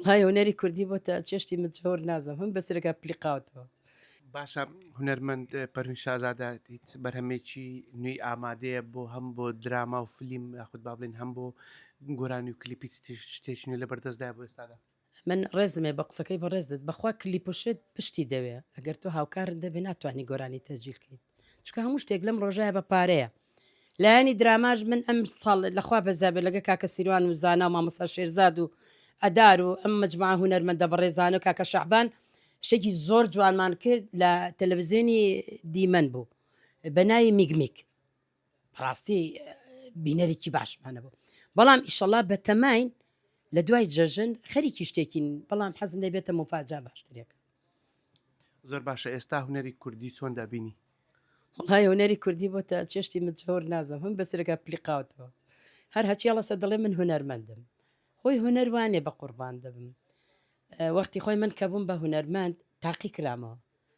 وەڵای هونەری کوردی بۆتە چێشتی مجەور نازم هەم بەسەرەکە پلیقاوتەوە. باشە هونەرمەند پەروین شازادە هیچ بەرهەمێکی نوێی ئامادەیە بۆ هەم بۆ دراما و فلیم یاخود با بڵێن هەم بۆ گۆرانی و کلیپی شتێکی نوێ لەبەردەستدایە بۆ ئێستادا؟ من ڕێزم هەیە بە قسەکەی بەڕێزت بەخوا کلیپ و شت پشتی دەوێ ئەگەر تۆ هاوکارت نەبێ ناتوانانی گۆرانی تەجیل کەیت چونکە هەموو شتێک لەم ڕۆژایە بە پارەیە لایەنی دراماش من ئەم ساڵ لەخوا بەزابێ لەگە کاکە سیروان و زانا و مامۆستا شێرزاد و ئەدار و ئەم مەجموعە هونەرمەندە بەڕێزانە و کاکە شەعبان شتێکی زۆر جوانمان کرد لە تەلەڤزیۆنی دیمەن بوو بە ناوی میگمیک بەڕاستی بینەرێکی باشمان هەبوو بەڵام ئیشەڵا بەتەماین لە دوای جەژن خەریکی شتێکین بەڵام حەزم لێ بێتە موفاجا باشترێک. زۆر باشە ئێستا هونەری کوردی چۆن دەبینی؟ وەڵای هونەری کوردی بۆتە چێشتی مجەور نازم هەم بەسەرەکە پلیقاوتەوە هەر هەچی هەڵەسە دەڵێ من هونەرمەندم خۆی هونەر وانێ بە قوربان دەبم وەختی خۆی من کە بووم بە هونەرمەند تاقی کرامەوە.